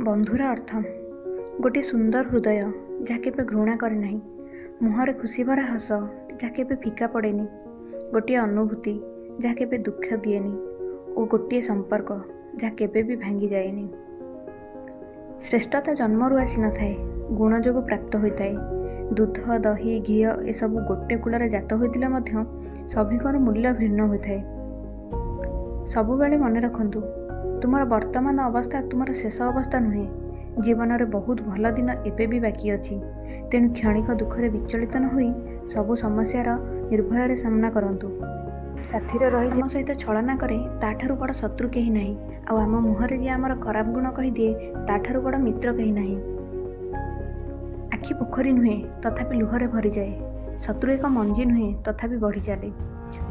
ବନ୍ଧୁର ଅର୍ଥ ଗୋଟିଏ ସୁନ୍ଦର ହୃଦୟ ଯାହା କେବେ ଘୃଣା କରେ ନାହିଁ, ମୁହଁରେ ଖୁସିଭରା ହସ ଯାହା କେବେ ଫିକା ପଡ଼େନି, ଗୋଟିଏ ଅନୁଭୂତି ଯାହା କେବେ ଦୁଃଖ ଦିଏନି ଓ ଗୋଟିଏ ସମ୍ପର୍କ ଯାହା କେବେ ବି ଭାଙ୍ଗିଯାଏନି। ଶ୍ରେଷ୍ଠତା ଜନ୍ମରୁ ଆସିନଥାଏ, ଗୁଣ ଯୋଗୁଁ ପ୍ରାପ୍ତ ହୋଇଥାଏ। ଦୁଧ, ଦହି, ଘିଅ ଏସବୁ ଗୋଟେ କୂଳରେ ଜାତ ହୋଇଥିଲେ ମଧ୍ୟ ସଭିଙ୍କର ମୂଲ୍ୟ ଭିନ୍ନ ହୋଇଥାଏ। ସବୁବେଳେ ମନେ ରଖନ୍ତୁ, ତୁମର ବର୍ତ୍ତମାନ ଅବସ୍ଥା ତୁମର ଶେଷ ଅବସ୍ଥା ନୁହେଁ। ଜୀବନରେ ବହୁତ ଭଲ ଦିନ ଏବେ ବି ବାକି ଅଛି। ତେଣୁ କ୍ଷଣିକ ଦୁଃଖରେ ବିଚଳିତ ନ ହୋଇ ସବୁ ସମସ୍ୟାର ନିର୍ଭୟରେ ସାମ୍ନା କରନ୍ତୁ। ସାଥିରେ ରହି ଆମ ସହିତ ଛଳନା କରେ ତା'ଠାରୁ ବଡ଼ ଶତ୍ରୁ କେହି ନାହିଁ, ଆଉ ଆମ ମୁହଁରେ ଯିଏ ଆମର ଖରାପ ଗୁଣ କହିଦିଏ ତା'ଠାରୁ ବଡ଼ ମିତ୍ର କେହି ନାହିଁ। ଆଖି ପୋଖରୀ ନୁହେଁ, ତଥାପି ଲୁହରେ ଭରିଯାଏ। ଶତ୍ରୁ ଏକ ମଞ୍ଜି ନୁହେଁ, ତଥାପି ବଢ଼ିଚାଲେ।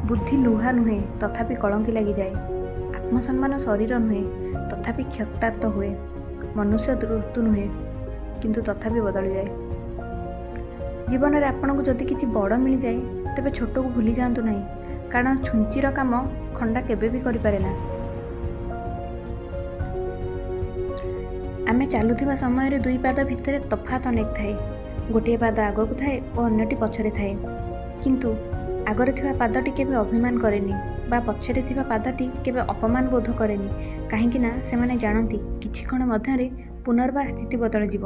ବୁଦ୍ଧି ଲୁହା ନୁହେଁ, ତଥାପି କଳଙ୍କି ଲାଗିଯାଏ। ଆତ୍ମସମ୍ମାନ ଶରୀର ନୁହେଁ, ତଥାପି କ୍ଷତାକ୍ତ ହୁଏ। ମନୁଷ୍ୟ ଋତୁ ନୁହେଁ, କିନ୍ତୁ ତଥାପି ବଦଳିଯାଏ। ଜୀବନରେ ଆପଣଙ୍କୁ ଯଦି କିଛି ବଡ଼ ମିଳିଯାଏ, ତେବେ ଛୋଟକୁ ଭୁଲି ଯାଆନ୍ତୁ ନାହିଁ, କାରଣ ଛୁଞ୍ଚିର କାମ ଖଣ୍ଡା କେବେ ବି କରିପାରେନା। ଆମେ ଚାଲୁଥିବା ସମୟରେ ଦୁଇ ପାଦ ଭିତରେ ତଫାତ୍ ଅନେକ ଥାଏ। ଗୋଟିଏ ପାଦ ଆଗକୁ ଥାଏ ଓ ଅନ୍ୟଟି ପଛରେ ଥାଏ। କିନ୍ତୁ ଆଗରେ ଥିବା ପାଦଟି କେବେ ଅଭିମାନ କରେନି ବା ପଛରେ ଥିବା ପାଦଟି କେବେ ଅପମାନ ବୋଧ କରେନି, କାହିଁକି ନା ସେମାନେ ଜାଣନ୍ତି କିଛି କ୍ଷଣ ମଧ୍ୟରେ ପୁନର୍ବାର ସ୍ଥିତି ବଦଳିଯିବ।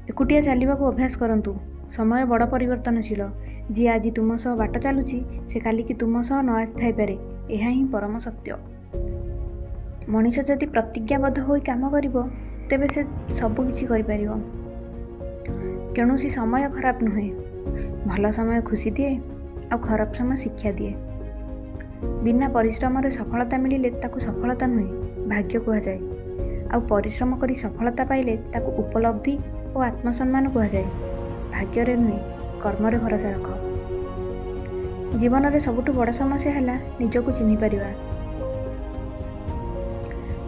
ଏକୁଟିଆ ଚାଲିବାକୁ ଅଭ୍ୟାସ କରନ୍ତୁ। ସମୟ ବଡ଼ ପରିବର୍ତ୍ତନଶୀଳ। ଯିଏ ଆଜି ତୁମ ସହ ବାଟ ଚାଲୁଛି, ସେ କାଲିକି ତୁମ ସହ ନ ଥାଇପାରେ। ଏହା ହିଁ ପରମ ସତ୍ୟ। ମଣିଷ ଯଦି ପ୍ରତିଜ୍ଞାବଦ୍ଧ ହୋଇ କାମ କରିବ, ତେବେ ସେ ସବୁକିଛି କରିପାରିବ। କୌଣସି ସମୟ ଖରାପ ନୁହେଁ। ଭଲ ସମୟ ଖୁସି ଦିଏ ଆଉ ଖରାପ ସମୟ ଶିକ୍ଷା ଦିଏ। ବିନା ପରିଶ୍ରମରେ ସଫଳତା ମିଳିଲେ ତାକୁ ସଫଳତା ନୁହେଁ, ଭାଗ୍ୟ କୁହାଯାଏ। ଆଉ ପରିଶ୍ରମ କରି ସଫଳତା ପାଇଲେ ତାକୁ ଉପଲବ୍ଧି ଓ ଆତ୍ମସମ୍ମାନ କୁହାଯାଏ। ଭାଗ୍ୟରେ ନୁହେଁ, କର୍ମରେ ଭରସା ରଖ। ଜୀବନରେ ସବୁଠୁ ବଡ଼ ସମସ୍ୟା ହେଲା ନିଜକୁ ଚିହ୍ନିପାରିବା।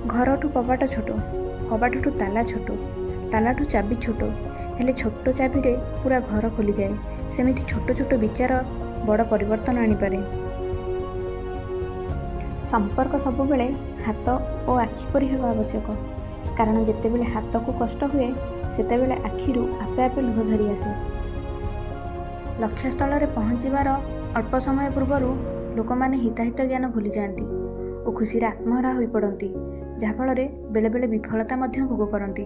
ଘରଠୁ କବାଟ ଛୋଟ, କବାଟଠୁ ତାଲା ଛୋଟ, ତାଲାଠୁ ଚାବି ଛୋଟ, ହେଲେ ଛୋଟ ଚାବିରେ ପୁରା ଘର ଖୋଲିଯାଏ। ସେମିତି ଛୋଟ ଛୋଟ ବିଚାର ବଡ଼ ପରିବର୍ତ୍ତନ ଆଣିପାରେ। ସମ୍ପର୍କ ସବୁବେଳେ ହାତ ଓ ଆଖି ପରି ହେବା ଆବଶ୍ୟକ, କାରଣ ଯେତେବେଳେ ହାତକୁ କଷ୍ଟ ହୁଏ, ସେତେବେଳେ ଆଖିରୁ ଆପେ ଆପେ ଲୁହ ଝରିଆସେ। ଲକ୍ଷ୍ୟସ୍ଥଳରେ ପହଞ୍ଚିବାର ଅଳ୍ପ ସମୟ ପୂର୍ବରୁ ଲୋକମାନେ ହିତାହିତ ଜ୍ଞାନ ଭୁଲିଯାଆନ୍ତି ଓ ଖୁସିରେ ଆତ୍ମହରା ହୋଇପଡ଼ନ୍ତି, ଯାହାଫଳରେ ବେଳେବେଳେ ବିଫଳତା ମଧ୍ୟ ଭୋଗ କରନ୍ତି।